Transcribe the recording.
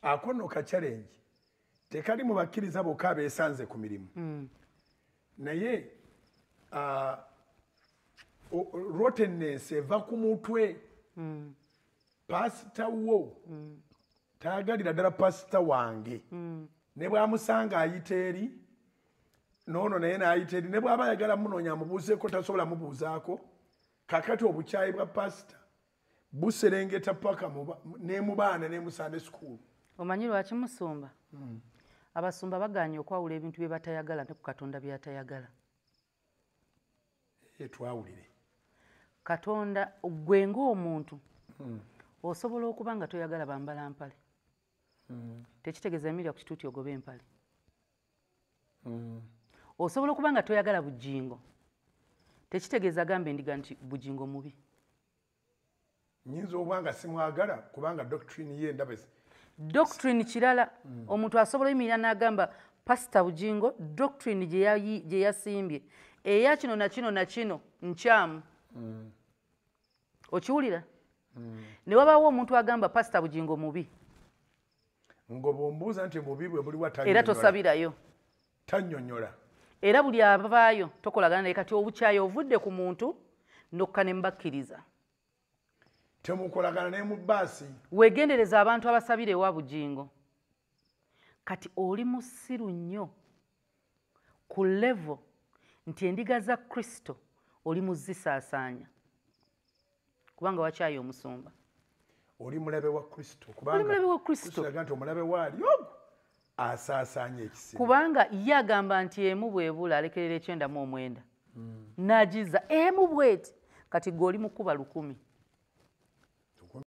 Ako nno ka challenge tekali mu bakkiriza bokka abeesanze ku mirimu, naye rottenness eva ku mutwe. Pasita wo tayagalira ddala pasita wange, ne bw'amusanga ayita eri noono, naye n'ayita eri, ne bw'aba ayagala munoonya amubuuzeeko, tasobola mubuuzaako. Kakati obukyayi bwa pasita buserengeta paka ne mu baana ne mu Sunday school. Omanyi lwaki, musumba? Abasumba baganye okwawula ebintu bye batayagala ne ku Katonda by'atayagala. Twawulire. Katonda, gwe ng'omuntu osobola okuba nga toyagala bambala mpale, tekitegeeza emirya ku kituuti ogoba empale. Osobola okuba nga toyagala Bujingo, tekitegeeza gamba endiga nti Bujingo mubi. Nyinza okuba nga simwagala kubanga doctrine ye ndaba Doctrine kirala. Omuntu asobola oyimirira n'agamba Pasita Bujingo doctrine gye yasimbye eya kino na kino na kino nkyamu. Okiwulira? Ne wabaawo omuntu agamba Pasita Bujingo mubi. Ngo bw'ombuuza nti bubi bwe buliwa, era tannyonnyola. Tosabirayo. Tannyonnyola. Era buli abavaayo tokolagana naye. Kati obukyayi ovudde ku muntu nokka ne mubakkiriza. Temukolagana ne mu bbaasi. Weegendereza abantu abasabira ewa Bujingo. Kati oli musiru nnyo ku level nti endiga za Kristo oli muzisaasaanya kubanga wakyayi omusumba. Oli mulabe wa Kristo. Oli mulabe wa Kristo. Kristo nti omulabe waali ogwo asaasaanya ekisibo. Kubanga ye agamba nti emu bwebula alekerera 99 n'agiza emu bweti. Kati gwe oli mukuba 1,000.